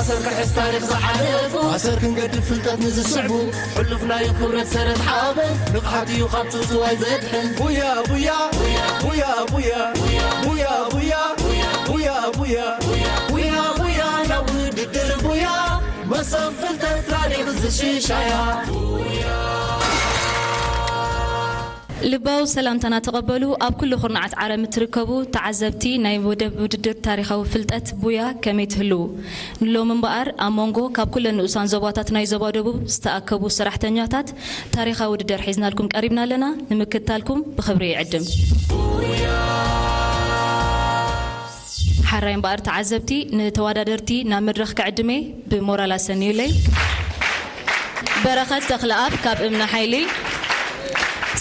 ኣሰር ክሕዝ ታሪኽ ዝዓረፉ፣ ኣሰር ክንገድፍ ፍልጠት ንዝስዕቡ፣ ሕሉፍ ናይ ክብረት ሰረት ሓበን፣ ንቕሓት እዩ ካብቱ ዝዋይ ዘድሕን። ቡያ፣ ቡያ፣ ቡያ፣ ቡያ፣ ቡያ፣ ቡያ፣ ቡያ፣ ቡያ፣ ቡያ፣ ቡያ፣ ናብ ውድድር ቡያ፣ መሶብ ፍልጠት ታሪኽ ዝሽሻያ። ልባዊ ሰላምታና ተቐበሉ። ኣብ ኩሉ ኩርናዓት ዓለም እትርከቡ ተዓዘብቲ ናይ ወደብ ውድድር ታሪኻዊ ፍልጠት ቡያ ከመይ ትህልዉ? ንሎሚ እምበኣር ኣብ መንጎ ካብ ኩለን ንኡሳን ዞባታት ናይ ዞባ ደቡብ ዝተኣከቡ ሰራሕተኛታት ታሪኻዊ ውድድር ሒዝናልኩም ቀሪብና ኣለና። ንምክትታልኩም ብኽብሪ ይዕድም። ሓራይ እምበኣር ተዓዘብቲ ንተወዳደርቲ ናብ መድረኽ ክዕድሜ ብሞራል ኣሰንዩለይ። በረኸት ተኽለኣብ ካብ እምኒ ሓይሊ፣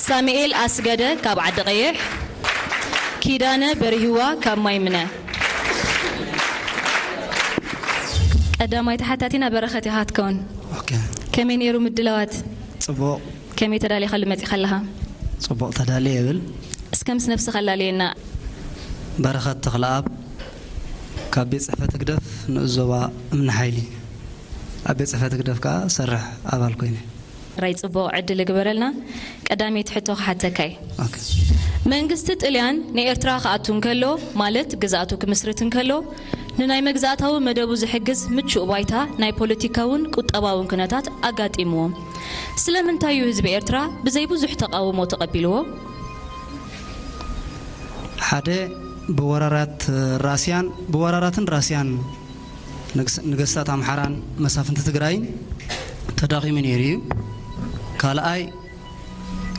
ሳሙኤል ኣስገደ ካብ ዓዲ ቀይሕ፣ ኪዳነ በርሂዋ ካብ ማይ ምነ። ቀዳማይ ተሓታቲና በረኸት ኢኻ ክትከውን። ኦኬ። ከመይ ነይሩ ምድላዋት? ጽቡቕ። ከመይ ተዳሊኻሉ መጺኻ ኣለኻ? ጽቡቕ ተዳልየ እብል። እስከ ምስ ነብስኻ ኣላልየና። በረኸት ተኽለኣብ ካብ ቤት ጽሕፈት ህግደፍ ንኡስ ዞባ እምኒ ሓይሊ። ኣብ ቤት ጽሕፈት ህግደፍ ከኣ ሰርሕ ኣባል ኮይነ። ራይ ጽቡቕ ዕድል እግበረልና። ቀዳመይቲ ሕቶ ክሓተካ እየ። ኦኬ። መንግስቲ ጥልያን ንኤርትራ ክኣቱ እንከሎ፣ ማለት ግዝኣቱ ክምስርት እንከሎ፣ ንናይ መግዛእታዊ መደቡ ዝሕግዝ ምቹእ ባይታ ናይ ፖለቲካውን ቁጠባውን ኩነታት ኣጋጢምዎ። ስለምንታይ እዩ ህዝቢ ኤርትራ ብዘይ ብዙሕ ተቓውሞ ተቐቢልዎ? ሓደ፣ ብወራራት ራስያን፣ ብወራራትን ራስያን ንግስ-፣ ንገስታት ኣምሓራን መሳፍንቲ ትግራይን ተዳኺሙ ነይሩ እዩ። ካልኣይ፣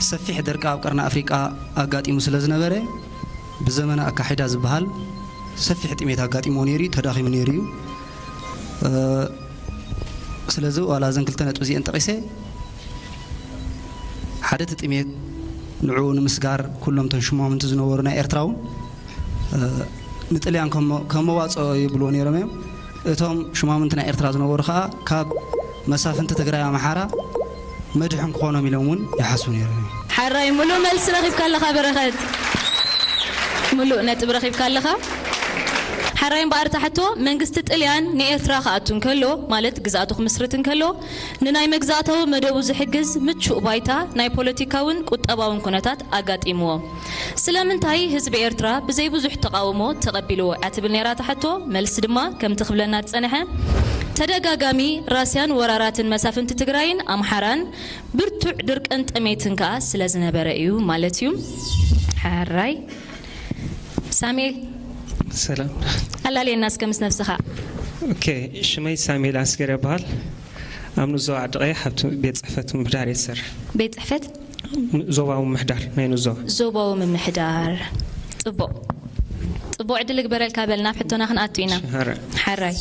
ሰፊሕ ደርቂ ኣብ ቀርኒ ኣፍሪቃ ኣጋጢሙ ስለ ዝነበረ፣ ብዘመነ ኣካሒዳ ዝበሃል ሰፊሕ ጥሜት ኣጋጢምዎ ነይሩ እዩ፣ ተዳኺሙ ነይሩ እዩ። እ፣ ስለዚ ዋላ እዘን ክልተ ነጥቢ እዚአን ጠቒሰ፣ ሓደ እቲ ጥሜት ንዕኡ ንምስጋር ኩሎም እቶም ሽማምንቲ ዝነበሩ ናይ ኤርትራ እውን፣ እ፣ ንጥልያን ከም መ-፣ ከም መዋጽኦ ይብልዎ ነይሮም እዮም። እቶም ሽማምንቲ ናይ ኤርትራ ዝነበሩ ከኣ ካብ መሳፍንቲ ትግራይ ኣምሓራ መድሕን ክኾኖም ኢሎም እውን ይሓስቡ ነይሮም እዮም። ሓራይ፣ ምሉእ መልሲ ረኺብካ ኣለኻ በረኸት። ምሉእ ነጥቢ ረኺብካ ኣለኻ። ሓራይ እምበኣር እታ ሕቶ፣ መንግስቲ ጥልያን ንኤርትራ ክኣቱ እንከሎ፣ ማለት ግዝኣቱ ክምስርት እንከሎ፣ ንናይ መግዛእታዊ መደቡ ዝሕግዝ ምቹእ ባይታ ናይ ፖለቲካውን ቁጠባውን ኩነታት ኣጋጢምዎ። ስለምንታይ ህዝቢ ኤርትራ ብዘይ ብዙሕ ተቓውሞ ተቐቢልዎ እያ ትብል ነይራ እታ ሕቶ። መልሲ ድማ ከምቲ ክብለና ዝጸንሐ፣ ተደጋጋሚ ራስያን ወራራትን መሳፍንቲ ትግራይን ኣምሓራን ብርቱዕ ድርቅን ጥሜትን ከኣ ስለ ዝነበረ እዩ ማለት እዩ። ሓራይ። ሳሙኤል። ሰላም። ኣላልየና እስከ ምስ ነብስኻ። ኦኬ፣ ሽመይ ሳሙኤል ኣስገር ይበሃል። ኣብ ንኡስ ዞባ ዓዲ ቀይሕ ኣብቲ ቤት ጽሕፈት ምምሕዳር እየ ዝሰርሕ። ቤት ጽሕፈት? ዞባዊ ምምሕዳር፣ ናይ ንኡስ ዞባ። ዞባዊ ምምሕዳር። ጽቡቕ። ጽቡቕ ዕድል እግበረልካ በል፣ ናብ ሕቶና ክንኣቱ ኢና። እሺ፣ ሓራይ። ሓራይ።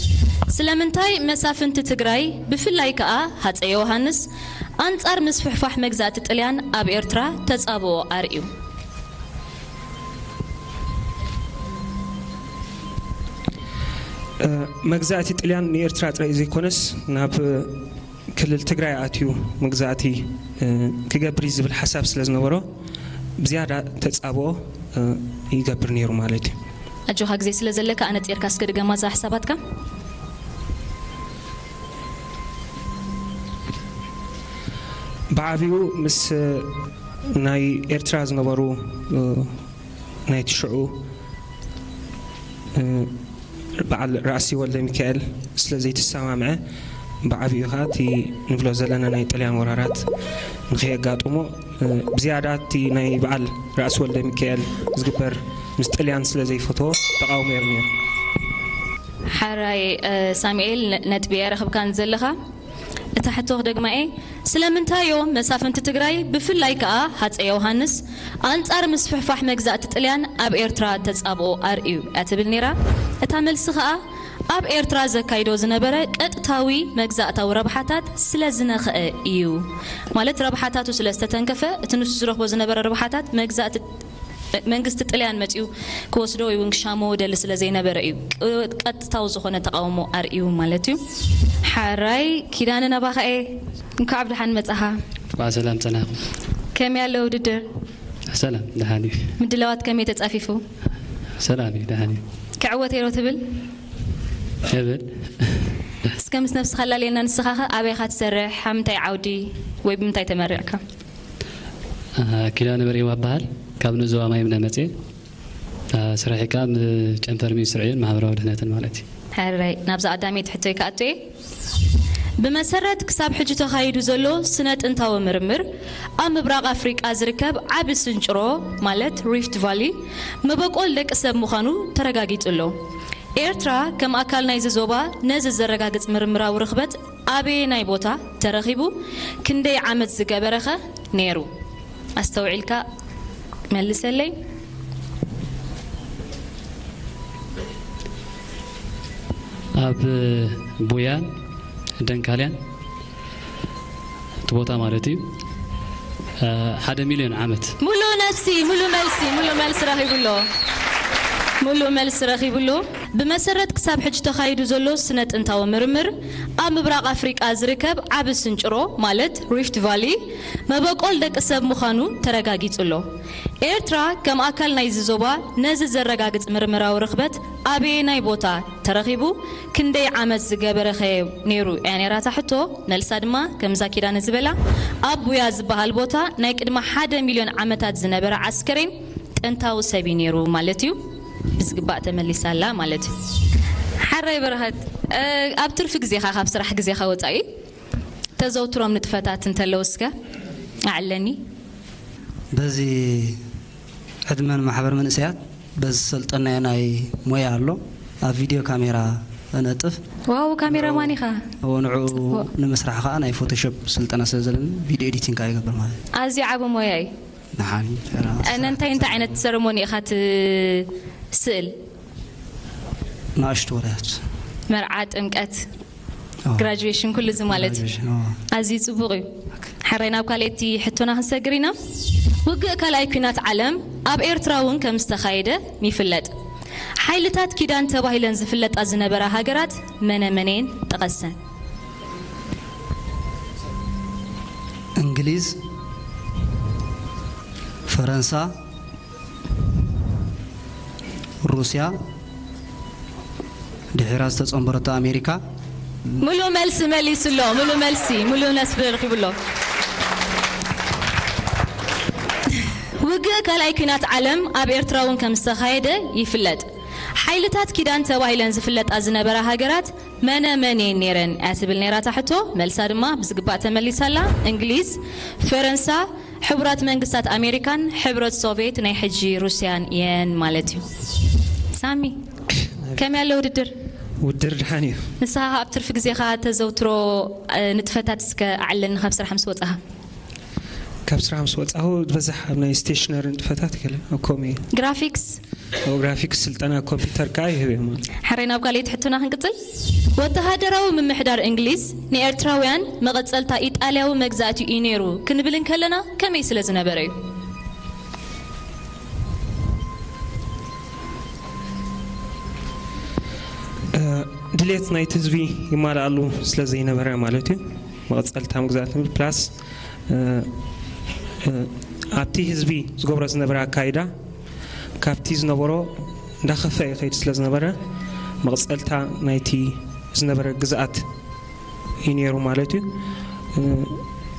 ስለምንታይ መሳፍንቲ ትግራይ፣ ብፍላይ ከኣ ሃጸይ ዮሃንስ፣ ኣንጻር ምስፍሕፋሕ መግዛእቲ ጥልያን ኣብ ኤርትራ ተጻብኦ ኣርእዩ? እ፣ መግዛእቲ ጥልያን ንኤርትራ ጥራይ ዘይኮነስ ናብ ክልል ትግራይ ኣትዩ መግዛእቲ፣ እ፣ ክገብር እዩ ዝብል ሓሳብ ስለ ዝነበሮ ብዝያዳ ተጻብኦ፣ እ፣ ይገብር ነይሩ ማለት እዩ። ኣጆኻ ግዜ ስለ ዘለካ ኣነጺርካ እስከ ድገማ እዛ ሓሳባትካ። ብዓቢኡ ምስ ናይ ኤርትራ ዝነበሩ፣ እ፣ ናይቲ ሽዑ፣ እ፣ በዓል ራእሲ ወልደ ሚካኤል ስለ ዘይተሰማምዐ፣ ብዓቢኡ ኸኣ እቲ ንብሎ ዘለና ናይ ጥልያን ወራራት ንኸየጋጥሞ፣ እ፣ ብዝያዳ እቲ ናይ በዓል ራእሲ ወልደ ሚካኤል ዝግበር ምስ ጥልያን ስለ ዘይፈትዎ ተቓውሞ ነይሩ ነይሩ። ሓራይ፣ እ፣ ሳሙኤል፣ ነ-፣ ነጥቢ ኣረኽብካን ዘለኻ። እታ ሕቶ ክደግማ እየ። ስለምንታይ እዮም መሳፍንቲ ትግራይ፣ ብፍላይ ከኣ ሃጸይ ዮሃንስ፣ ኣንጻር ምስፍሕፋሕ መግዛእቲ ጥልያን ኣብ ኤርትራ ተጻብኦ ኣርእዩ እያ ትብል ነይራ። እታ መልሲ ከኣ፣ ኣብ ኤርትራ ዘካይዶ ዝነበረ ቀጥታዊ መግዛእታዊ ረብሓታት ስለ ዝነኸአ እዩ። ማለት ረብሓታቱ ስለ ዝተተንከፈ፣ እቲ ንሱ ዝረኽቦ ዝነበረ ረብሓታት መግዛእቲ መንግስቲ ጥልያን መጺኡ ክወስዶ ወይ እውን ክሻሞ ደሊ ስለ ዘይነበረ እዩ። ቅ-፣ ቀጥታዊ ዝኾነ ተቓውሞ ኣርእዩ ማለት እዩ። ሓራይ ኪዳነ ናባኻ እየ። እንኳዕ ብደሓን መጻኻ። እንኳዕ ሰላም ጸናሕኩም። ከመይ ኣሎ ውድድር? ሰላም፣ ደሓን እዩ። ምድላዋት ከመይ ተጻፊፉ? ሰላም እዩ፣ ደሓን እዩ። ክዕወት እየ ዶ ትብል? እብል። እስከ ምስ ነብስኻ ኣላልየና፣ ንስኻ ኸ ኣበይ ኢኻ ትሰርሕ? ኣብ ምንታይ ዓውዲ ወይ ብምንታይ ተመሪቕካ? ኪዳነ በርሄ ይበሃል። ካብ ንዞባ ማይ ምነ መፅየ። ስራሐይ ከዓ ጨንፈር ሚኒስትሪ ዕዮን ማሕበራዊ ድሕነትን ማለት እዩ። ሕራይ፣ ናብዛ ቀዳመይቲ ሕቶይ ክኣቱ እየ። ብመሰረት ክሳብ ሕጂ ተኻይዱ ዘሎ ስነ ጥንታዊ ምርምር፣ ኣብ ምብራቕ ኣፍሪቃ ዝርከብ ዓቢ ስንጭሮ ማለት ሪፍት ቫሊ መበቆል ደቂ ሰብ ምዃኑ ተረጋጊጹ ኣሎ። ኤርትራ ከም ኣካል ናይዚ ዞባ ነዚ ዘረጋግጽ ምርምራዊ ርኽበት ኣበየናይ ቦታ ተረኺቡ? ክንደይ ዓመት ዝገበረኸ ነይሩ? ኣስተውዒልካ መልሰለይ። ኣብ ቡያን ደንካልያን እቲ ቦታ ማለት እዩ። ሓደ ሚልዮን ዓመት። ሙሉ ነፍሲ ሙሉ መልሲ ሙሉ መልሲ ረኺቡ ኣሎ። ሙሉ መልሲ ረኺቡ ኣሎ። ብመሰረት ክሳብ ሕጂ ተኻይዱ ዘሎ ስነ ጥንታዊ ምርምር፣ ኣብ ምብራቕ ኣፍሪቃ ዝርከብ ዓቢ ስንጭሮ ማለት ሪፍት ቫሊ መበቆል ደቂ ሰብ ምዃኑ ተረጋጊጹ ኣሎ። ኤርትራ ከም ኣካል ናይዚ ዞባ ነዚ ዘረጋግጽ ምርምራዊ ርኽበት ኣበየናይ ቦታ ተረኺቡ? ክንደይ ዓመት ዝገበረኸ ነይሩ እያ ነይራታ ሕቶ። መልሳ ድማ ከምዛ ኪዳነ ዝበላ ኣብ ቡያ ዝበሃል ቦታ ናይ ቅድሚ ሓደ ሚልዮን ዓመታት ዝነበረ ዓስከሬን ጥንታዊ ሰብ እዩ ነይሩ ማለት እዩ። ብዝግባእ ተመሊሳላ ማለት እዩ። ሓራይ በረኸት፣ ኣብ ትርፊ ግዜኻ ካብ ስራሕ ግዜኻ ወፃኢ ተዘውትሮም ንጥፈታት እንተለዉ እስከ ኣዕለኒ። በዚ ዕድመን ማሕበር መንእሰያት በዚ ዝሰልጠናዮ ናይ ሞያ ኣሎ። ኣብ ቪድዮ ካሜራ እነጥፍ። ዋው፣ ካሜራማን ኢኻ። ንዑ ንምስራሕ ከዓ ናይ ፎቶሾፕ ስልጠና ስለ ዘለኒ ቪድዮ ኤዲቲንግ ከዓ ይገብር ማለት እዩ። ኣዝዩ ዓቢ ሞያ እዩ። ንሓን ነንታይ እንታይ ዓይነት ሰረሞኒ ኢኻ ትስእል? ንኣሽቱ ወርያት መርዓ፣ ጥምቀት፣ ግራጁዌሽን፣ ኩሉ እዚ ማለት እዩ። ኣዝዩ ጽቡቕ እዩ። ሕራይ ናብ ካልኣይቲ ሕቶና ክንሰግር ኢና። ውግእ ካልኣይ ኲናት ዓለም ኣብ ኤርትራ እውን ከም ዝተኻየደ ይፍለጥ። ሓይልታት ኪዳን ተባሂለን ዝፍለጣ ዝነበራ ሃገራት መነ መን እየን? ጥቐሰን። እንግሊዝ፣ ፈረንሳ፣ ሩስያ፣ ድሒራ ዝተጸንበረቶ ኣሜሪካ። ሙሉእ መልሲ መሊሱ ኣሎ። ሙሉእ መልሲ፣ ሙሉእ ነስቢ ረኺቡ ኣሎ። ውግእ ካልኣይ ኲናት ዓለም ኣብ ኤርትራ እውን ከም ዝተኻየደ ይፍለጥ። ሓይልታት ኪዳን ተባሂለን ዝፍለጣ ዝነበራ ሃገራት መነ መን እየን ነይረን እያ ትብል ነይራታ ሕቶ። መልሳ ድማ ብዝግባእ ተመሊሳላ። እንግሊዝ፣ ፈረንሳ፣ ሕቡራት መንግስታት ኣሜሪካን ሕብረት ሶቭየት ናይ ሕጂ ሩስያን እየን ማለት እዩ። ሳሚ፣ ከመይ ኣሎ ውድድር? ውድድር ድሓን እዩ። ንስኻ ኣብ ትርፊ ግዜኻ ተዘውትሮ ንጥፈታት እስከ ኣዕለኒ ካብ ስራሕ ምስ ወጻኻ? ካብ ስራሕ ምስ ወጻኹ ዝበዝሕ ኣብ ናይ ስቴሽነሪ ንጥፈታት ገለ ኣብ ኮም እየ። ግራፊክስ? ኣብ ግራፊክስ ስልጠና ኮምፒውተር ከኣ ይህብ እየ ማለት እዩ። ሕራይ ናብ ካልኣይቲ ሕቶና ክንቅጽል። ወተሃደራዊ ምምሕዳር እንግሊዝ ንኤርትራውያን መቐጸልታ ኢጣልያዊ መግዛእቲ እዩ ነይሩ ክንብል እንከለና ከመይ ስለ ዝነበረ እዩ? ድሌት ናይቲ ህዝቢ ይማልኣሉ ስለ ዘይነበረ ማለት እዩ። መቐጸልታ መግዛእቲ ፕላስ ኣብቲ ህዝቢ ዝገብሮ ዝነበረ ኣካይዳ ካብቲ ዝነበሮ እንዳኸፈ ይኸይድ ስለ ዝነበረ መቐጸልታ ናይቲ ዝነበረ ግዝኣት እዩ ነይሩ ማለት እዩ።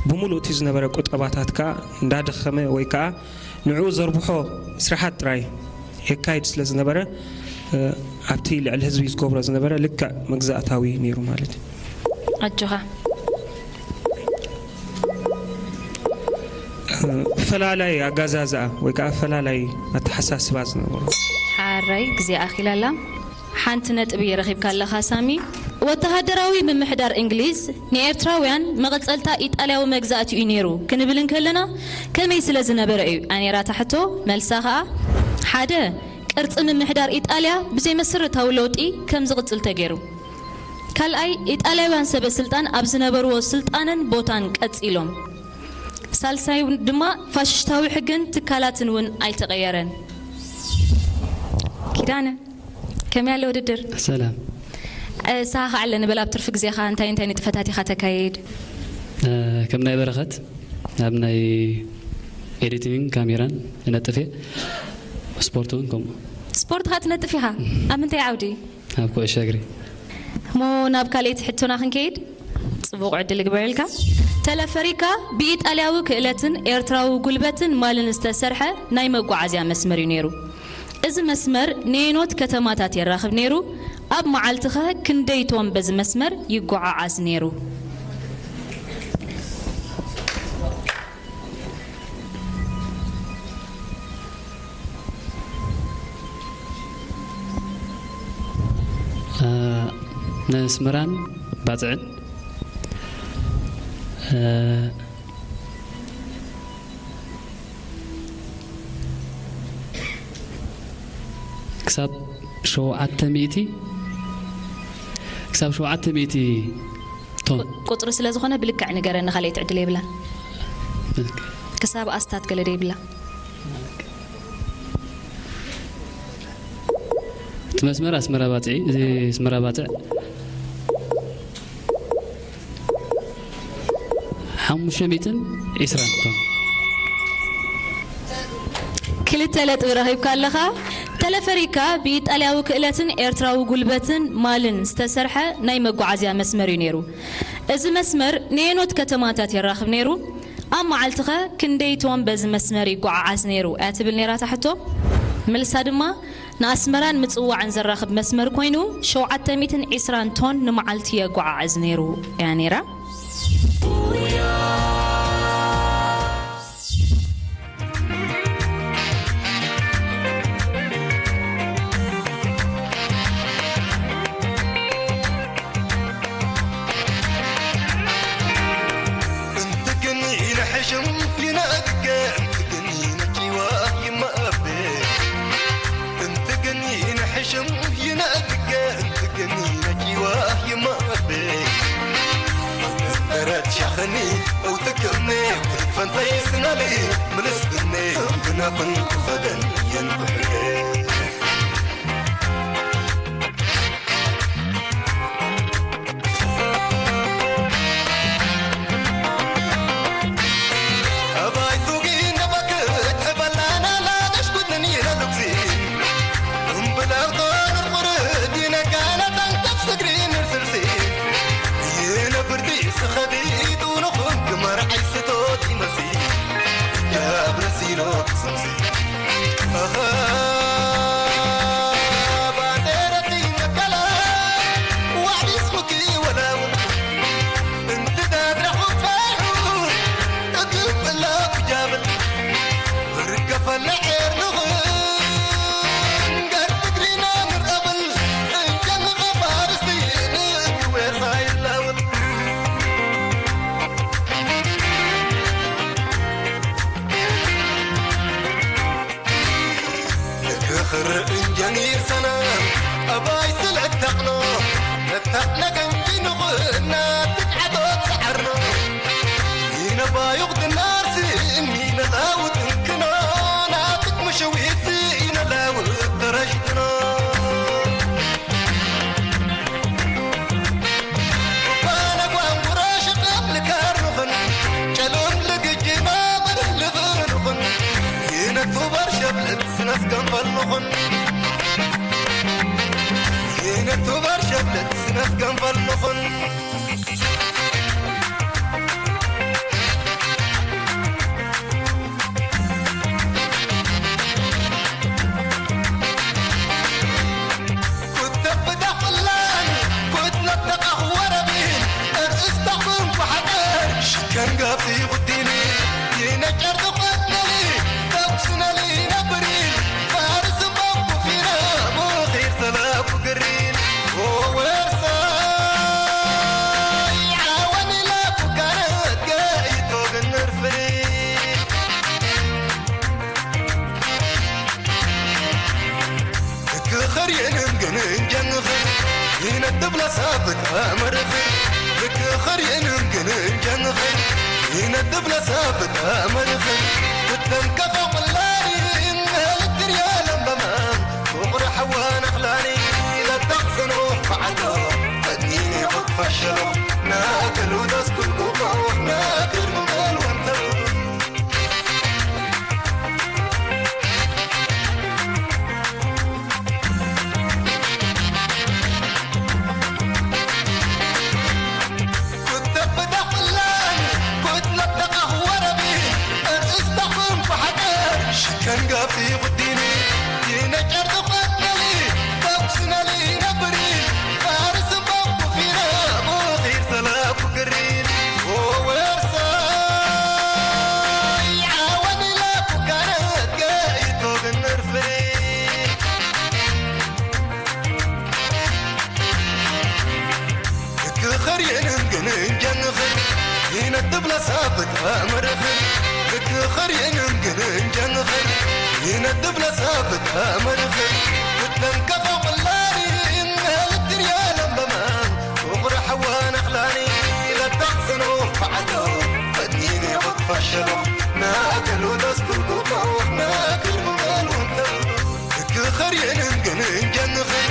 ብምሉእ እቲ ዝነበረ ቁጠባታት ከዓ እንዳደኸመ ወይ ከዓ ንዕኡ ዘርብሖ ስራሓት ጥራይ የካይድ ስለ ዝነበረ ኣብቲ ልዕሊ ህዝቢ ዝገብሮ ዝነበረ ልክዕ መግዛእታዊ ነይሩ ማለት እዩ። ኣጆኻ። ፈላላይ ኣጋዛዝኣ ወይ ከዓ ፈላላይ ኣተሓሳስባ ዝነበሮ። ሓራይ ግዜ ኣኺላላ። ሓንቲ ነጥቢ ረኺብካ ኣለኻ ሳሚ። ወተሃደራዊ ምምሕዳር እንግሊዝ ንኤርትራውያን መቐጸልታ ኢጣልያዊ መግዛእቲ እዩ ነይሩ ክንብል እንከለና ከመይ ስለ ዝነበረ እዩ ኣነይራታ ሕቶ። መልሳ ኸኣ ሓደ ቅርጺ ምምሕዳር ኢጣልያ ብዘይ መሰረታዊ ለውጢ ከም ዝቕጽል ተገይሩ። ካልኣይ ኢጣልያውያን ሰበ ስልጣን ኣብ ዝነበርዎ ስልጣንን ቦታን ቀጺሎም። ሳልሳይ ድማ ፋሽሽታዊ ሕግን ትካላትን እውን ኣይተቐየረን። ኪዳነ ከመይ ኣሎ ውድድር? ሰላም። ሳኻ ከዓለ ንበል ኣብ ትርፊ ግዜኻ እንታይ እንታይ ንጥፈታት ኢኻ ተካይድ? ከም ናይ በረኸት ኣብ ናይ ኤዲቲንግን ካሜራን እነጥፍ እየ። ስፖርት እውን ከምኡ። ስፖርት ኸ ትነጥፍ ኢኻ? ኣብ ምንታይ ዓውዲ? ኣብ ኩዕሾ እግሪ። እሞ ናብ ካልኣይቲ ሕቶና ክንከይድ ጽቡቕ ዕድል ይግበረልካ። ተለፈሪካ ብኢጣልያዊ ክእለትን ኤርትራዊ ጉልበትን ማልን ዝተሰርሐ ናይ መጓዓዝያ መስመር እዩ ነይሩ። እዚ መስመር ነየኖት ከተማታት የራኽብ ነይሩ? ኣብ መዓልትኸ ክንደይ ቶን በዚ መስመር ይጓዓዓዝ ነይሩ? ንስመራን ባጽዕን ክሳብ ሸውዓተ ሚእቲ ክሳብ ሸውዓተ ሚእቲ ቶን። ቁጽሪ ስለ ዝኾነ ብልክዕ ንገረኒ፣ ካልኣይቲ ዕድል የብላን። ክሳብ ኣስታት ገለ ዶ ይብላ? እቲ መስመር ኣስመራ ባጽዒ፣ እዚ ኣስመራ ባጽዕ ሓሙሽተ ሚእትን ዕስራን ቶን። ክልተ ነጥቢ ረኺብካ ኣለኻ። ተለፈሪካ ብኢጣልያዊ ክእለትን ኤርትራዊ ጉልበትን ማልን ዝተሰርሐ ናይ መጓዓዝያ መስመር እዩ ነይሩ። እዚ መስመር ነየኖት ከተማታት የራኽብ ነይሩ? ኣብ መዓልትኸ ክንደይ ቶን በዚ መስመር ይጓዓዓዝ ነይሩ? እያ ትብል ነይራ እታ ሕቶ። መልሳ ድማ ንኣስመራን ምጽዋዕን ዘራኽብ መስመር ኮይኑ ሸውዓተ ሚእትን ዕስራን ቶን ንመዓልቲ የጓዓዕዝ ነይሩ እያ ነይራ። እንት ግን ይንሕሽም ይነእድገ እንት ግን ይነኪዋ ይመአበ እንት ግን ይንሕሽም ይነእድገ እንት ግን ይነኪዋ ይመአበ ተረት ሻኸኒ እው ትክእምነ ፈንታይ ስናሊ ምልስብነ ብናኹን ክኸደን የንኩሕገ ክኽር እንጀኒር ሰና ኣባይ ስልዕት ተቕኖ ነታቕ ነገንጂ ንኽእና ትትዓቶ ትዓርኖ ይነባዩቕ ድናርሲ እኒ ነላውጥ እንክኖ ናትክ ምሽዊት ይነላውጥ ተረሽትኖ ኣብቲ ቁዲኒ ይነጨር ዝቆነሊ ተኩስናሊ ነብሪ ፋርስ ባኩ ፊና ሙኺር ሰላኩ ግሪን ወወርሳይ ዓወን ላኩ ካነት ገይቶ ግንርፍሪ ክኸርየንን ግን እንጀንኽን ይነጥብ ለሳብት ኣመርኽን ክኸርየንን ግን እንጀንኽን ይነጥብ ለሳብት ኣመርኽን ክትለንከፈ ቁላኒ ልትርያ ለምበማን ፍቕሪ ሓዋ ነኽላኒ ለታኽስኖ ፈዓሎ ፈትኒኒ ቁጥፋሸሎ ናእክል ወደስኩልኩቶ ናእክል ብመል ወንተሉ ክኸርየንን ግን እንጀንኽን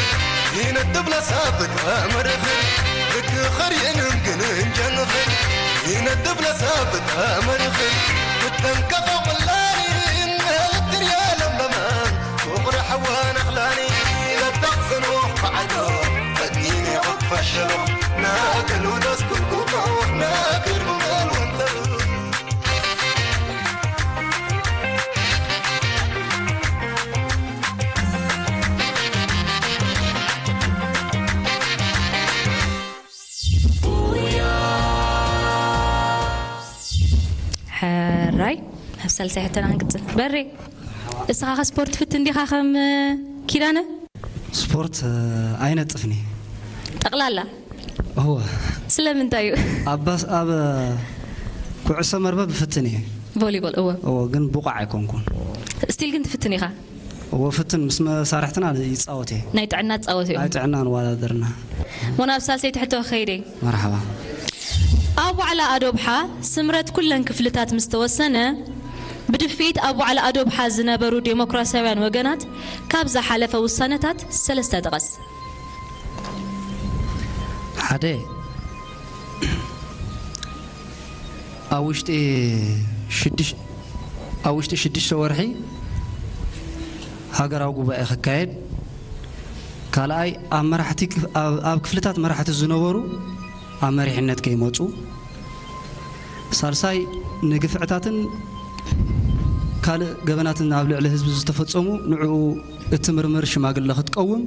ይነጥብ ለሳብት ኣመርኽን ክኸርየንን ግን እንጀንኽን ይነጥብ ለሳብት ኣመርኽን ክተንከፈ ቁላኒ ልትርያ ለምበማን ፍቕሪ ሓዋ ነኽላኒ ለታኽስኖ ፈዓሎ ፈትኒኒ ቁጥፋሸሎ ናእክል ወደስኩልኩቶ ናእክል ብመል ወንተሉ ሕራይ ናብ ሳልሳይ ሕቶና ክንቅጽል። በሬ፣ እስኻ ከ ስፖርት ትፍትን ዲኻ ከም ኪዳነ? ስፖርት ኣይነጥፍኒ። ጠቕላላ እወ ስለምንታይ እዩ? ኣብ ባስ ኣብ ኩዕሶ መርበብ እፍትን እየ። ቮሊቦል እወ። እወ ግን ብቑዕ ኣይኮንኩን። ስቲል ግን ትፍትን ኢኻ? እወ ፍትን ምስ መሳርሕትና ይጻወት እየ። ናይ ጥዕና ትጻወት እዩ። ናይ ጥዕና ንወዳደርና። ሞና ኣብ ሳልሰይቲ ሕቶ ክኸይድ እየ። መርሓባ። ኣብ ዋዕላ ኣዶብሓ ስምረት ኩለን ክፍልታት ምስ ተወሰነ ብድፍኢት ኣብ ዋዕላ ኣዶብሓ ዝነበሩ ዴሞክራሲያውያን ወገናት ካብ ዝሓለፈ ውሳነታት ሰለስተ ጥቀስ። ሓደ ኣብ ውሽጢ ሽዱሽ ኣብ ውሽጢ ሽዱሽተ ወርሒ ሃገራዊ ጉባኤ ክካየድ፣ ካልኣይ ኣብ መራሕቲ ክፍ- ኣብ- ኣብ ክፍልታት መራሕቲ ዝነበሩ ኣብ መሪሕነት ከይመፁ፣ ሳልሳይ ንግፍዕታትን ካልእ ገበናትን ኣብ ልዕሊ ህዝቢ ዝተፈፀሙ ንዕኡ እትምርምር ሽማግለ ክትቀውም፣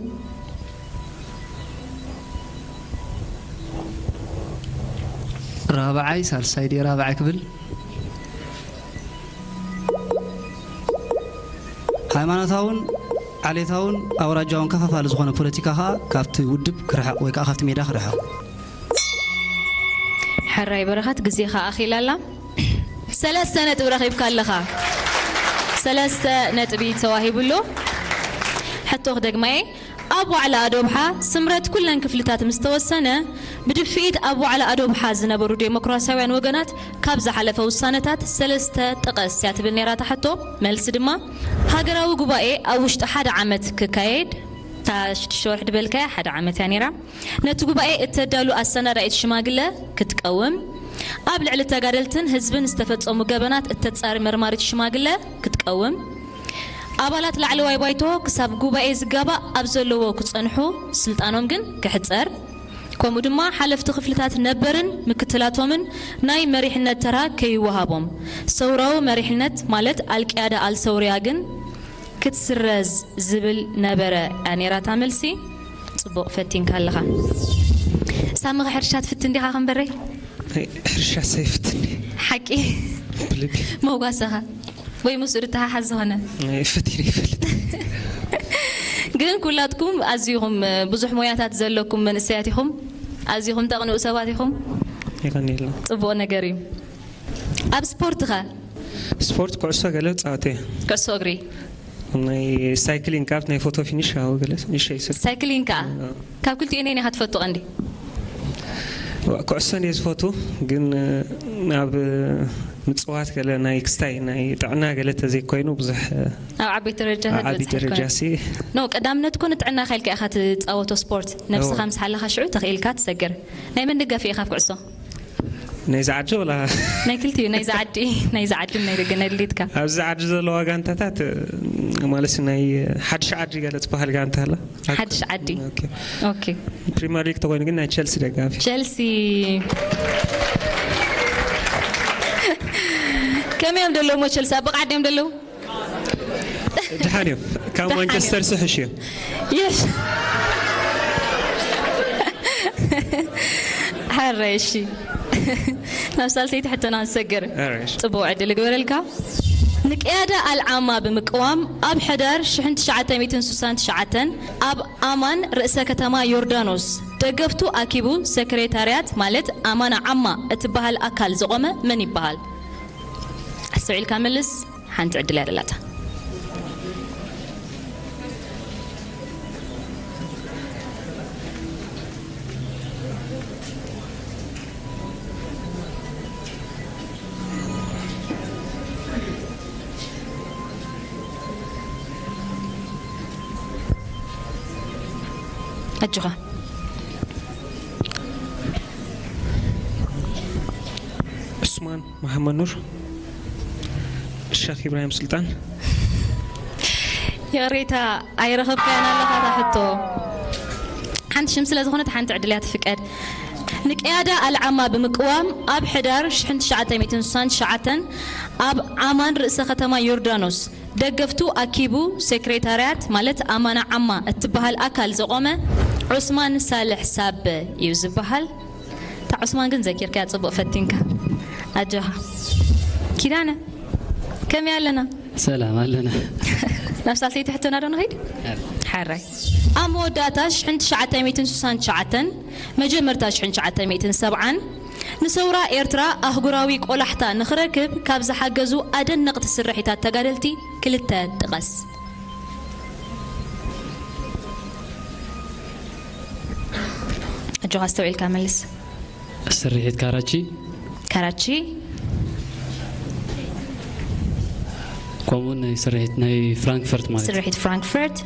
ራብዓይ ሳልሳይ ድየ ራብዓይ ክብል? ሃይማኖታውን ዓሌታውን ኣውራጃውን ከፋፋሊ ዝኾነ ፖለቲካ ከኣ ካብቲ ውድብ ክርሕቕ ወይ ከኣ ካብቲ ሜዳ ክርሕቕ። ሕራይ በረኸት፣ ግዜኻ ኣኺላ ኣላ። ሰለስተ ነጥቢ ረኺብካ ኣለኻ። ሰለስተ ነጥቢ ተዋሂቡ ኣሎ። ሕቶ ክደግማ እየ። ኣብ ዋዕላ ኣዶብሓ ስምረት ኩለን ክፍልታት ምስ ተወሰነ ብድፍኢት ኣብ ዋዕላ ኣዶብሓ ዝነበሩ ዴሞክራሲያውያን ወገናት ካብ ዝሓለፈ ውሳነታት ሰለስተ ጥቀስ እያ ትብል ነይራ እታ ሕቶ። መልሲ ድማ ሃገራዊ ጉባኤ ኣብ ውሽጢ ሓደ ዓመት ክካየድ፣ እታ ሽዱሽተ ወርሒ ዝበልካያ ሓደ ዓመት እያ ነይራ። ነቲ ጉባኤ እተዳሉ ኣሰናዳኢት ሽማግለ ክትቀውም፣ ኣብ ልዕሊ ተጋደልትን ህዝብን ዝተፈጸሙ ገበናት እተጻሪ መርማሪት ሽማግለ ክትቀውም፣ ኣባላት ላዕለዋይ ባይቶ ክሳብ ጉባኤ ዝጋባእ ኣብ ዘለዎ ክጸንሑ፣ ስልጣኖም ግን ክሕጸር፣ ከምኡ ድማ ሓለፍቲ ክፍልታት ነበርን ምክትላቶምን ናይ መሪሕነት ተራ ከይወሃቦም፣ ሰውራዊ መሪሕነት ማለት ኣልቅያዳ ኣልሰውርያ ግን ክትስረዝ ዝብል ነበረ እያ ነይራ እታ መልሲ። ጽቡቕ ፈቲንካ ኣለኻ። ሳሚ ከ ሕርሻ ትፍትን ዲኻ ከም በረይ? ሕርሻ ሰይፍትኒ ሓቂ ብልቢ መጓሰኻ ወይ ምስኡ ዝተሓሓዝ ዝኾነ ፈቲረ ይፈልጥ ግን ኩላትኩም ኣዝኹም ብዙሕ ሞያታት ዘለኩም መንእሰያት ኢኹም። ኣዝኹም ተቕንኡ ሰባት ኢኹም። ይቐኒልና። ጽቡቕ ነገር እዩ። ኣብ ስፖርት ኸ? ስፖርት ኩዕሶ ገለ ጻወት እየ። ኩዕሶ እግሪ። ናይ ሳይክሊንግ ካብ ናይ ፎቶ ፊኒሽ ኣብ ገለ ፊኒሽ ይስብ ሳይክሊንግ ከኣ ካብ ክልቲኡ ነየናይ ኢኻ ትፈቱ ቀንዲ? ኩዕሶ እየ ዝፈቱ፣ ግን ኣብ ምጽዋት ገለ ናይ ክስታይ ናይ ጥዕና ገለ ተዘይኮይኑ ብዙሕ ኣብ ዓበይቲ ደረጃታት ዓቢ በጽሒ ደረጃ ኣይኮነን። ሲ ኖ ቀዳምነት ኮ ንጥዕናኻ ኢልካ ኢኻ ትጻወቶ ስፖርት። ነብስኻ እወ። ምስ ሓለኻ ሽዑ ተኺእልካ ትሰግር። ናይ መን ደጋፊ ኢኻ ኣብ ኩዕሶ? ናይዚ ዓዲ ወላ ናይ ክልቲኡ ናይዚ ዓዲ ናይዚ ዓዲ ናይ ደገ ናይ ድሌትካ። ኣብዚ ዓዲ ዘለዋ ጋንታታት ማለት ናይ ሓድሽ ዓዲ ገለ ዝበሃል ጋንታ ኣላ። ሓድሽ ዓዲ። ኦኬ። ኦኬ። ፕሪሚየር ሊግ ተኮይኑ ግን ናይ ቸልሲ ደጋፊ። ቸልሲ ከመይ እዮም ደለዉ እሞ ቸልሲ ኣብ ብቕዓት ድዮም ደለዉ? ደሓን እዮም። ካብ ደሓን እዮም። ማንቸስተር ስሕሽ እዮም። የሽ። ሓራይ፣ እሺ። ናብ ሳልሰይቲ ሕቶና ንሰግር። ኣራይ፣ እሺ። ጽቡቕ ዕድል እግበረልካ። ንቅያዳ ኣልዓማ ብምቅዋም ኣብ ሕዳር ሽሕን ትሽዓተ ሚእትን ስሳን ትሽዓተን ኣብ ኣማን ርእሰ ከተማ ዮርዳኖስ ደገፍቱ ኣኪቡ ሰክሬታርያት ማለት ኣማና ዓማ እትበሃል ኣካል ዘቖመ መን ይበሃል? ኣስተውዒልካ መልስ። ሓንቲ ዕድል እያ ደላታ። ኣጆኻ። ዑስማን መሓመድ ኑር፣ ሸኽ ኢብራሂም ስልጣን። ይቕሬታ፣ ኣይረኸብካያን ኣለኻ እታ ሕቶ። ሓንቲ ሽም ስለ ዝኾነት ሓንቲ ዕድል እያ ትፍቀድ። ንቅያዳ ኣልዓማ ብምቅዋም ኣብ ሕዳር ሽሕን ትሽዓተ ሚእትን ስሳን ትሽዓተን ኣብ ዓማን ርእሰ ከተማ ዮርዳኖስ ደገፍቱ ኣኪቡ ሴክሬታርያት ማለት ኣማና ዓማ እትበሃል ኣካል ዘቖመ ዑስማን ሳልሕ ሳበ እዩ ዝበሃል። እታ ዑስማን ግን ዘኪርካያ ጽቡቕ ፈቲንካ። ኣጆኻ። ኪዳነ፣ ከመይ ኣለና? ሰላም ኣለና። ናብ ሳልሰይቲ ሕቶና ዶ ንኸይድ? ኣለ። ሓራይ። ኣብ መወዳእታ ሽሕን ትሽዓተ ሚእትን ስሳን ትሽዓተን፣ መጀመርታ ሽሕን ትሽዓተ ሚእትን ሰብዓን፣ ንሰውራ ኤርትራ ኣህጉራዊ ቆላሕታ ንኽረክብ ካብ ዝሓገዙ ኣደነቕቲ ስርሒታት ተጋደልቲ ክልተ ጥቀስ። ኣጆኻ ኣስተውዒልካ መልስ። ስርሒት ካራቺ። ካራቺ። ከምኡ ናይ ስርሒት ናይ ፍራንክፈርት ማለት። ስርሒት ፍራንክፈርት።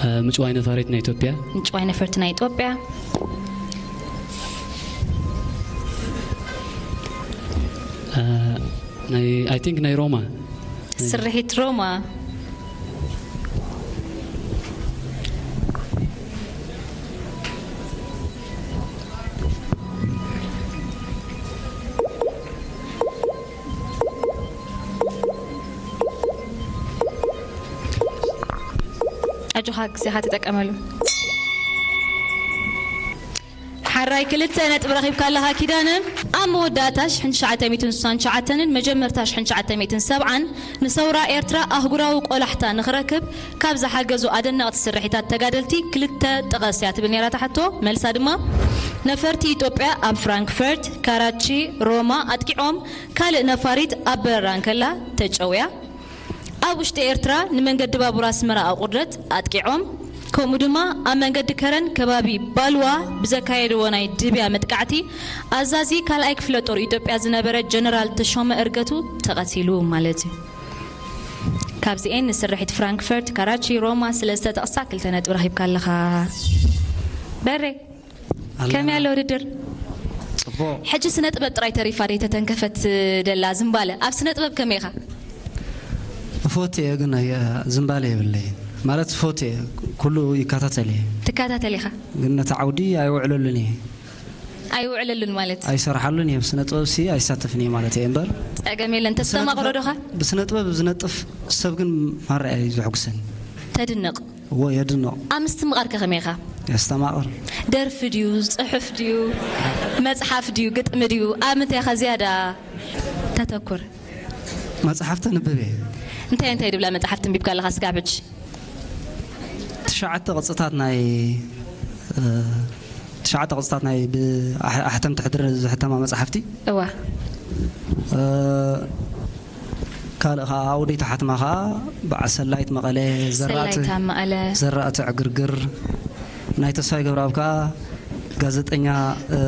እ፣ ምጭዋይ ነፋሪት ናይ ኢትዮጵያ። ምጭዋይ ነፈርቲ ናይ ኢትዮጵያ። እ፣ ናይ፣ I think ናይ ሮማ። ስርሒት ሮማ። ኣጆኻ፣ ግዜኻ ተጠቀመሉ። ሓራይ ክልተ ነጥቢ ረኺብካ ኣለኻ ኪዳነ። ኣብ መወዳእታ ሽሕን ትሽዓተ ሚእትን ስሳን ትሽዓተንን መጀመርታ ሽሕን ትሽዓተ ሚእትን ሰብዓን ንሰውራ ኤርትራ ኣህጉራዊ ቆላሕታ ንኽረክብ ካብ ዝሓገዙ ኣደነቕቲ ስርሒታት ተጋደልቲ ክልተ ጥቀስ እያ ትብል ነይራ እታ ሕቶ። መልሳ ድማ ነፈርቲ ኢትዮጵያ ኣብ ፍራንክፈርት፣ ካራቺ፣ ሮማ ኣጥቂዖም ካልእ ነፋሪት ኣብ በረራ እንከላ ተጨውያ። ኣብ ውሽጢ ኤርትራ ንመንገዲ ባቡር ኣስመራ ኣቑርደት ኣጥቂዖም፣ ከምኡ ድማ ኣብ መንገዲ ከረን ከባቢ ባልዋ ብዘካየድዎ ናይ ድብያ መጥቃዕቲ ኣዛዚ ካልኣይ ክፍለ ጦር ኢትዮጵያ ዝነበረ ጀነራል ተሾመ እርገቱ ተቐቲሉ ማለት እዩ። ካብዚኤን ንስርሒት ፍራንክፈርት፣ ካራቺ፣ ሮማ ስለ ዝተጠቕሳ ክልተ ነጥቢ ረኺብካ ኣለኻ። በሬ። ኣለና። ከመይ ኣሎ ውድድር? ጽቡቕ። ሕጂ ስነ ጥበብ ጥራይ ተሪፋ ደይ ተተንከፈት ደላ ዝምባለ። ኣብ ስነ ጥበብ ከመይ ኢኻ? እፈትዮ እየ፣ ግን ኣየ-፣ ዝምባለ የብለይን። ማለት እፈትዮ እየ፣ ኩሉ ይከታተል እየ። ትከታተል ኢኻ? ግን ነቲ ዓውዲ ኣይውዕለሉን እየ። ኣይውዕለሉን ማለት? ኣይሰርሓሉን እየ። ኣብ ስነ ጥበብ ሲ ኣይሳተፍን እየ ማለት እየ እምበር። ጸገም የለን። ብስነ ተስተማቕሮ ጥበብ፣ ዶኻ? ብስነ ጥበብ ዝነጥፍ ሰብ ግን ማራ እዩ ዘሐጉሰኒ። ተድንቕ? እዎ፣ የድንቕ። ኣብ ምስትምቓር ከ ከመይ ኢኻ? የስተማቕር። ደርፊ ድዩ፣ ጽሑፍ ድዩ፣ መጽሓፍ ድዩ፣ ግጥሚ ድዩ? ኣብ ምንታይ ኢኻ ዝያዳ ተተኩር? መጽሓፍቲ ኣንብብ እየ። እንታይ እንታይ ድብላ መጽሓፍቲ ኣንቢብካ ኣለኻ ስጋብ ሕጂ? ትሽዓተ ቅጽታት ናይ፣ እ፣ ትሽዓተ ቅጽታት ናይ ብ-፣ ኣሕ-፣ ኣሕተምቲ ሕድሪ ዝሕተማ መጽሓፍቲ። እዋ። እ፣ ካልእ ኸዓ ኣውደይቲ ሓትማ ኸዓ በዓል ሰላይት መቐለ፣ ዘራእቲ፣ ሰላይት ኣብ መቐለ። ዘራእቲ ዕግርግር፣ ናይ ተስፋይ ገብረኣብ ከኣ ጋዜጠኛ፣ እ፣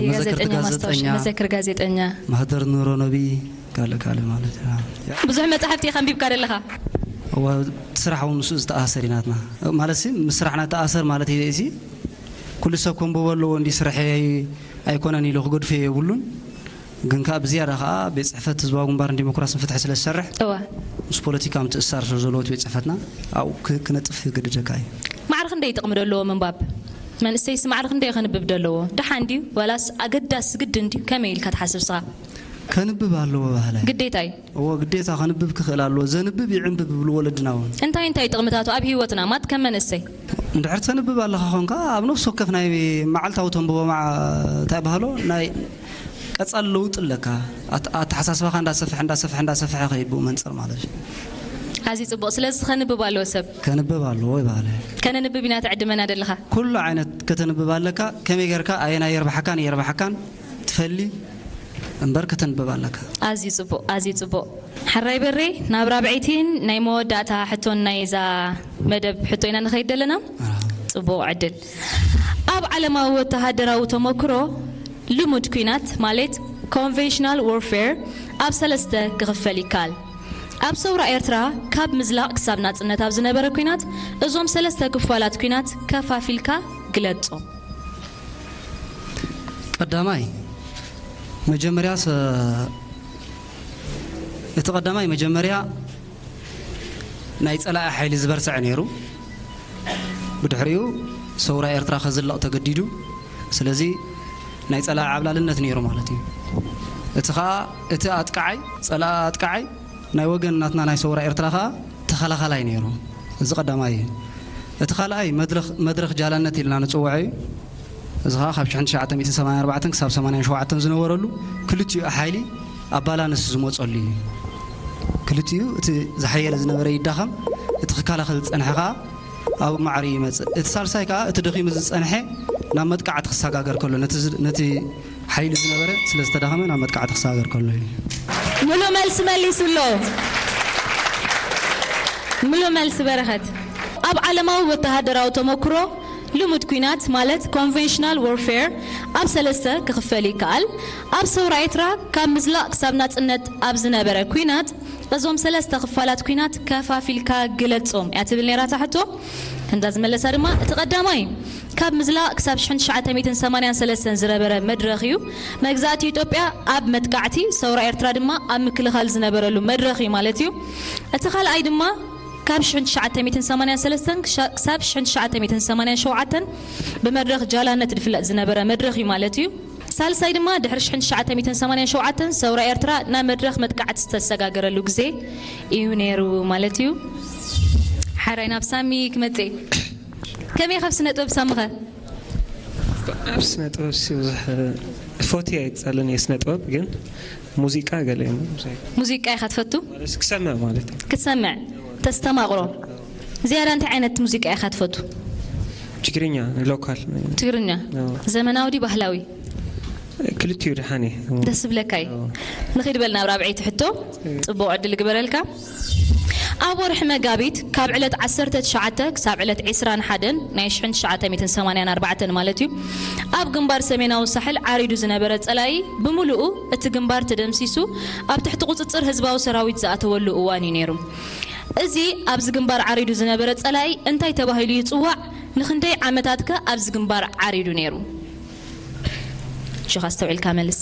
መዘክርቲ የጋዜጠኛ ማስታወሻ፣ ጋዜጠኛ፣ መዘክር ጋዜጠኛ። ማህደር ኑሮ ነቢ፣ ካልእ ካልእ ማለት እዩ። ብዙሕ መጻሕፍቲ ኢኻ ኣንቢብካ ዘለኻ? እወ፣ ስራሕ እውን ምስኡ ዝተኣሳሰር እዩ ናትና። ማለት ሲ፣ ምስ ስራሕና ተኣሳሰር ማለት እዩ። እዚ ኩሉ ሰብ ከንብቦ ኣለዎ እንዲ ስርሐይ ኣይኮነን ኢሉ ክገድፎ የብሉን። ግን ከኣ ብዝያዳ ከኣ ቤት ጽሕፈት ህዝባዊ ግንባርን ዲሞክራስን ፍትሒ ስለ ዝሰርሕ፣ እወ። ምስ ፖለቲካ ምትእስሳር ስለ ዘለዎ እቲ ቤት ጽሕፈትና ኣብኡ ክ-፣ ክነጥፍ ይገድደካ እዩ። ማዕረ ክንደይ ጥቕሚ ዶ ኣለዎ ምንባብ? መንእሰይስ ማዕረ ክንደይ ከንብብ ዶ ኣለዎ? ደሓን ድዩ? ዋላስ ኣገዳሲ ግድን ድዩ? ከመይ ኢልካ ትሓስብ ንስኻ? ከንብብ ኣለዎ ባህላይ። ግዴታ እዩ። እዎ፣ ግዴታ ከንብብ ክኽእል ኣለዎ። ዘንብብ ይዕንብብ ብሉ ወለድና እውን። እንታይ እንታይ ጥቕምታቱ ኣብ ህይወትና ማት ከም መንእሰይ? እንድሕር ተንብብ ኣለኻ ኾንካ፣ ኣብ ነፍሲ ወከፍ ናይ መዓልታዊ ተንብቦ መዓ-፣ እንታይ ባህሎ፣ ናይ ቀጻሊ ለውጢ ኣለካ። ኣት-፣ ኣተሓሳስባኻ እንዳሰፍሐ፣ እንዳሰፍሐ፣ እንዳሰፍሐ ከይድ ብኡ መንጽር ማለት እዩ። ኣዝዩ ጽቡቕ። ስለዚ ከንብብ ኣለዎ ሰብ። ከንብብ ኣለዎ ይበሃል። ከነንብብ ኢና ትዕድመና ደለኻ። ኩሉ ዓይነት ከተንብብ ኣለካ። ከመይ ጌርካ፣ ኣየናይ የርብሓካን፣ የርብሓካን ትፈሊ እምበር ከተንብብ ኣለካ። ኣዝዩ ጽቡቕ፣ ኣዝዩ ጽቡቕ። ሕራይ በሬ፣ ናብ ራብዐይቲን ናይ መወዳእታ ሕቶን ናይዛ መደብ ሕቶ ኢና ንኸይድ ደለና። ኣዎ። ጽቡቕ ዕድል። ኣብ ዓለማዊ ወተሃደራዊ ተመክሮ፣ ልሙድ ኲናት ማለት ኮንቬንሽናል ዎርፌር ኣብ ሰለስተ ክኽፈል ይከኣል። ኣብ ሰውራ ኤርትራ ካብ ምዝላቕ ክሳብ ናጽነት ኣብ ዝነበረ ኲናት፣ እዞም ሰለስተ ክፋላት ኲናት ከፋፊልካ ግለጾም። ቀዳማይ፣ መጀመርያ ሰ-፣ እቲ ቀዳማይ መጀመርያ ናይ ጸላኢ ሓይሊ ዝበርትዐ ነይሩ። ብድሕሪኡ ሰውራ ኤርትራ ከዝልቕ ተገዲዱ። ስለዚ ናይ ጸላኢ ዓብላልነት ነይሩ ማለት እዩ። እቲ ኸኣ፣ እቲ ኣጥቃዓይ፣ ጸላኢ ኣጥቃዓይ ናይ ወገን ናትና ናይ ሰውራ ኤርትራ ኸኣ ተኸላኻላይ ነይሩ። እዚ ቀዳማይ እዩ። እቲ ካልኣይ መድረኽ፣ መድረኽ ጃላነት ኢልና ንጽውዖ እዩ። እዚ ኸኣ ካብ ሽሕን ትሽዓተ ሚእትን ሰማንያን ኣርባዕተን ክሳብ ሰማንያን ሸውዓተን ዝነበረሉ ክልቲኡ ሓይሊ ኣብ ባላንስ ዝመጸሉ እዩ። ክልቲኡ እቲ ዝሓየለ ዝነበረ ይዳኸም፣ እቲ ክከላኸል ዝጸንሐ ኸኣ ኣብ ማዕሪ ይመጽእ። እቲ ሳልሳይ ከኣ እቲ ደኺሙ ዝጸንሐ ናብ መጥቃዕቲ ክሰጋገር ከሎ፣ ነቲ ዝ-፣ ነቲ ሓይሊ ዝነበረ ስለ ዝተዳኸመ ናብ መጥቃዕቲ ክሰጋገር ከሎ እዩ። ሙሉእ መልሲ መሊሱ ኣሎ። ሙሉእ መልሲ በረኸት። ኣብ ዓለማዊ ወተሃደራዊ ተመክሮ ልሙድ ኲናት ማለት ኮንቬንሽናል ዎርፌር ኣብ ሰለስተ ክኽፈል ይከኣል። ኣብ ሰውራ ኤርትራ ካብ ምዝላቕ ክሳብ ናጽነት ኣብ ዝነበረ ኲናት እዞም ሰለስተ ክፋላት ኲናት ከፋፊልካ ግለጾም እያ ትብል ነይራ እታ ሕቶ። እንዳ ዝመለሳ ድማ እቲ ቀዳማይ ካብ ምዝላቕ ክሳብ ሽሕን ትሽዓተ ሚእትን ሰማንያን ሰለስተን ዝነበረ መድረኽ እዩ። መግዛእቲ ኢትዮጵያ ኣብ መጥቃዕቲ፣ ሰውራ ኤርትራ ድማ ኣብ ምክልኻል ዝነበረሉ መድረኽ እዩ ማለት እዩ። እቲ ካልኣይ ድማ ካብ ሽሕን ትሽዓተ ሚእትን ሰማንያን ሰለስተን ክሻ-፣ ክሳብ ሽሕን ትሽዓተ ሚእትን ሰማንያን ሸውዓተን ብመድረኽ ጃላነት ዝፍለጥ ዝነበረ መድረኽ እዩ ማለት እዩ። ሳልሳይ ድማ ድሕሪ ሽሕን ትሽዓተ ሚእትን ሰማንያን ሸውዓተን ሰውራ ኤርትራ ናብ መድረኽ መጥቃዕቲ ዝተሰጋገረሉ ግዜ እዩ ነይሩ ማለት እዩ። ሓራይ ናብ ሳሚ ክመጽእ። ከመይ ካብ ስነ ጥበብ ሳምኸ? ኣብ ስነ ጥበብ ሲ ብዙሕ ፎቲ ኣይጻልን እየ ስነ ጥበብ፣ ግን ሙዚቃ ገለ እዩ። ሙዚቃ ኢኻ ትፈቱ? ማለት ክሰምዕ ማለት እዩ። ክትሰምዕ ተስተማቕሮ። ዝያዳ እንታይ ዓይነት ሙዚቃ ኢኻ ትፈቱ? ትግርኛ፣ ሎካል። ትግርኛ? ኣዎ። ዘመናዊ ድዩ ባህላዊ? ክልቲኡ ደሓን እዩ። ደስ ዝብለካ እዩ። ኣዎ። ንኺድ በል ናብ ራብዐይቲ ሕቶ። ጽቡቕ ዕድል ግበረልካ። ኣብ ወርሒ መጋቢት ካብ ዕለት ዓሰርተ ትሽዓተ ክሳብ ዕለት ዕስራን ሓደን ናይ ሽሕን ትሽዓተ ሚእትን ሰማንያን ኣርባዕተን ማለት እዩ፣ ኣብ ግንባር ሰሜናዊ ሳሕል ዓሪዱ ዝነበረ ጸላኢ ብምሉኡ እቲ ግንባር ተደምሲሱ ኣብ ትሕቲ ቁጽጽር ህዝባዊ ሰራዊት ዝኣተወሉ እዋን እዩ ነይሩ። እዚ ኣብዚ ግንባር ዓሪዱ ዝነበረ ጸላኢ እንታይ ተባሂሉ ይጽዋዕ? ንኽንደይ ዓመታትከ ኣብዚ ግንባር ዓሪዱ ነይሩ? ሽኻ ኣስተውዒልካ መልስ።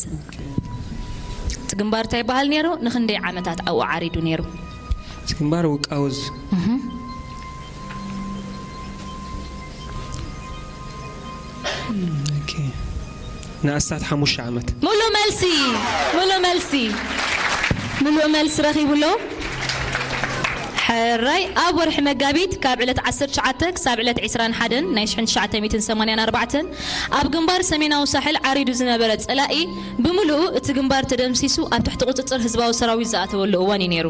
እቲ ግንባር እንታይ ይበሃል ነይሩ? ንኽንደይ ዓመታት ኣብኡ ዓሪዱ ነይሩ? እቲ ግንባር ውቃውዝ። እህ። ኦኬ። ንኣስታት ሓሙሽተ ዓመት። ሙሉእ መልሲ፣ ሙሉእ መልሲ፣ ሙሉእ መልሲ ረኺቡ ኣሎ። ሕራይ፣ ኣብ ወርሒ መጋቢት ካብ ዕለት ዓሰርተ ትሽዓተ ክሳብ ዕለት ዕስራን ሓደን ናይ ሽሕን ትሽዓተ ሚእትን ሰማንያን ኣርባዕተን ኣብ ግንባር ሰሜናዊ ሳሕል ዓሪዱ ዝነበረ ጸላኢ ብምሉኡ እቲ ግንባር ተደምሲሱ ኣብ ትሕቲ ቁጽጽር ህዝባዊ ሰራዊት ዝኣተወሉ እዋን እዩ ነይሩ።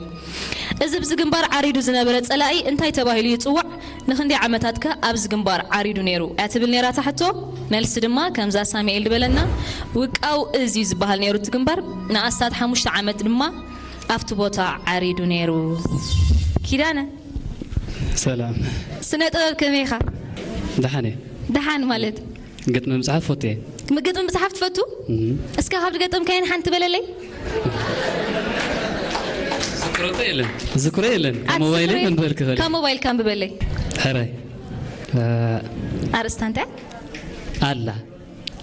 እዚ ኣብዚ ግንባር ዓሪዱ ዝነበረ ጸላኢ እንታይ ተባሂሉ ይጽዋዕ? ንኽንደይ ዓመታት ከ ኣብዚ ግንባር ዓሪዱ ነይሩ? እያ ትብል ነይራ እታ ሕቶ። መልሲ ድማ ከምዛ ሳሙኤል ዝበለና ውቃው እዚ እዩ ዝበሃል ነይሩ እቲ ግንባር። ንኣስታት ሓሙሽተ ዓመት ድማ ኣብቲ ቦታ ዓሪዱ ነይሩ። ኪዳነ። ሰላም። ስነ ጥበብ ከመይ ኢኻ? ደሓን እየ። ደሓን ማለት? ግጥሚ ምጽሓፍ ፈቱ እየ። ም-፣ ግጥሚ ምጽሓፍ ትፈቱ? እም። እስከ ካብ ዝገጠምካየን ሓንቲ በለለይ። ዝክሮ የለን። ዝክሮ የለን። ካብ ኣትዝክሮ ሞባይለይ የለን። መንበል ክኽእል። ካብ ሞባይልካ ኣንብበለይ። ሕራይ። እ፣ ኣርእስታ እንታይ? ኣላ።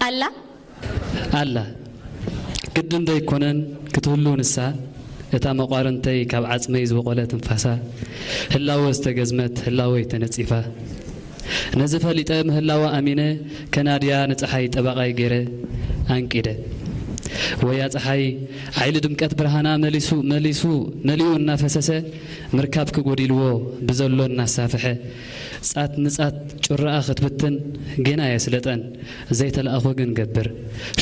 ኣላ? ኣላ። ግድን ዶ ኣይኮነን ክትህሉ ንሳ፣ እታ መቋርንተይ ካብ ዓጽመይ ዝበቖለ ትንፋሳ፣ ህላወ ዝተገዝመት ህላወይ ተነጺፋ። ነዚ ፈሊጠ ምህላዋ ኣሚነ፣ ከናድያ ንጸሓይ ጠባቓይ ገይረ ኣንቂደ። ወያ ጸሓይ ዓይሊ ድምቀት ብርሃና መሊሱ መሊሱ መሊኡ እናፈሰሰ ምርካብ ክጎዲልዎ ብዘሎ እናሳፍሐ ጻት ንጻት ጩራኣ ክትብትን ጌና የስለጠን ዘይተላእኾ ግን ገብር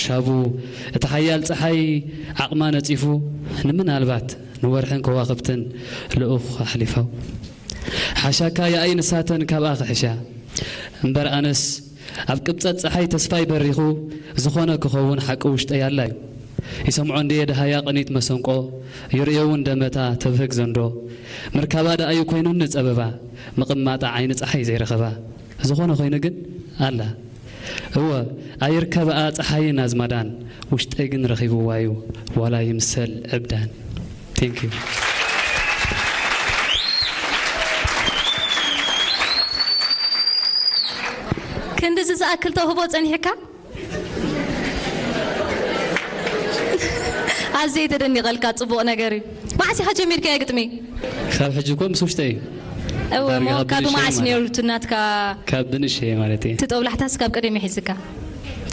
ሻቡ እቲ ሓያል ጸሓይ ዓቕማ ነጺፉ ንምናልባት ንወርሕን ከዋኽብትን ልኡኽ ኣሕሊፋው ሓሻካ የኣይ ንሳተን ካብኣ ክሕሻ እምበር ኣነስ ኣብ ቅብጸት ጸሓይ ተስፋይ በሪኹ ዝኾነ ክኸውን ሓቂ ውሽጠይ ኣላ እዩ። ይሰምዖ እንድየ ደሃያ ቅኒት መሰንቆ ይርእዮ እውን ደመታ ተብህግ ዘንዶ ምርካባ ደኣዩ ኮይኑኒ ጸበባ ምቕማጣ ዓይኒ ጸሓይ ዘይረኸባ ዝኾነ ኮይኑ ግን ኣላ እወ ኣይርከብኣ ጸሓይን ኣዝማዳን ውሽጠይ ግን ረኺብዋ እዩ ዋላ ይምሰል ዕብዳን Thank you። ክንድዚ ዝኣክል ተውህቦ ጸኒሕካ ኣዝየ ተደኒቐልካ ጽቡቕ ነገር እዩ መዓስ ኢኻ ጀሚርካዮ ግጥሚ ካብ ሕጂ እኮ ምስ ውሽጠ እዩ እወ ዳርጋ ሞ ካብ ካብ ብንእሽተይ መዓስ ማለት ነይሩ ትናትካ ካብ ብንእሽተይ ማለት እዩ ትጦብላሕታስ ካብ ቀደም ይሒዝካ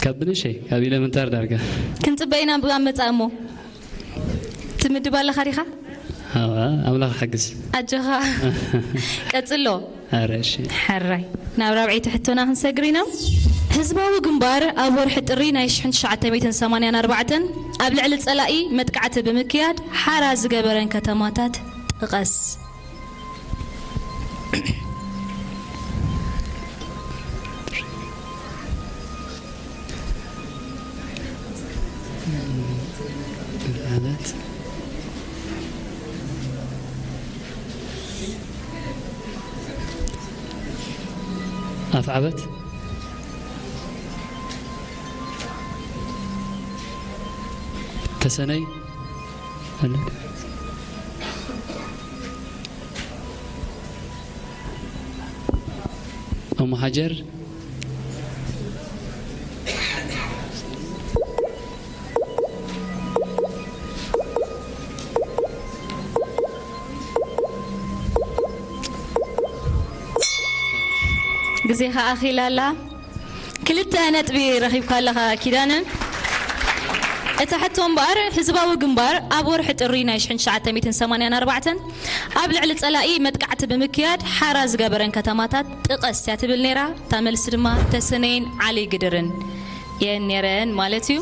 ካብ ብንእሽተይ ካብ ኢለመንታር ዳርጋ ክንጽበ ኢና ብኣብ መጻእ እሞ ትምድብ ኣለኻ ዲኻ ኣዋ ኣምላኽ ሓግዝ ኣጆኻ ቀጽሎ ኣረ እሺ ሕራይ ናብ ራብዐይቲ ሕቶና ክንሰግር ኢና ህዝባዊ ግንባር ኣብ ወርሒ ጥሪ ናይ ሽሕን ትሽዓተ ሚእትን ሰማንያን ኣርባዕተን ኣብ ልዕሊ ጸላኢ መጥቃዕቲ ብምክያድ ሓራ ዝገበረን ከተማታት ጥቐስ ማለት ኣፍዓበት ተሰነይ ኣለ እሞ ሃጀር ግዜኻ ኣኺላ ኣላ ክልተ ነጥቢ ረኺብካ ኣለኻ ኪዳነ እታ ሕቶ እምበኣር ህዝባዊ ግንባር ኣብ ወርሒ ጥሪ ናይ ሽሕን ትሽዓተ ሚእትን ሰማንያን ኣርባዕተን ኣብ ልዕሊ ጸላኢ መጥቃዕቲ ብምክያድ ሓራ ዝገበረን ከተማታት ጥቀስ እያ ትብል ነይራ እታ መልሲ ድማ ተሰነይን ዓሊ ግድርን እየን ነይረን ማለት እዩ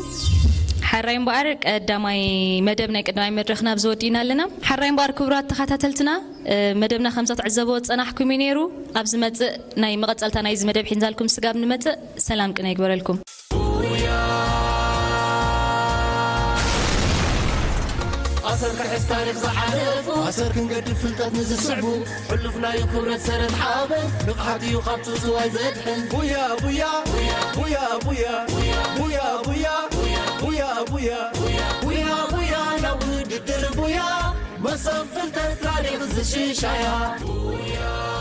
ሓራይ እምበኣር ቀዳማይ መደብ ናይ ቀዳማይ መድረኽና ኣብዚ ወዲእና ኣለና ሓራይ እምበኣር ክቡራት ተኸታተልትና መደብና ከምዛ ትዕዘብዎ ዝጸናሕኩም እዩ ነይሩ ኣብ ዝመጽእ ናይ መቐጸልታ ናይዚ መደብ ሒዝናልኩም ስጋብ ንመጽእ ሰላም ቅነ ይግበረልኩም ኣሰር ክሕዝ ታሪኽ ዝሓለፉ ኣሰር ክንገድፍ ፍልጠት ንዝስዕቡ ሕሉፍናዩ ክብረት ሰረት ሓበን ንቕሓት እዩ ካብ ትእትዋይ ዘድሕን ቡያ ቡያ ቡያ ቡያ ቡያ ቡያ ቡያ ቡያ ቡያ ቡያ ቡያ ናብ ውድድር ቡያ መሰብ ፍልጠት ታሪኽ ዝሽሻያ ቡያ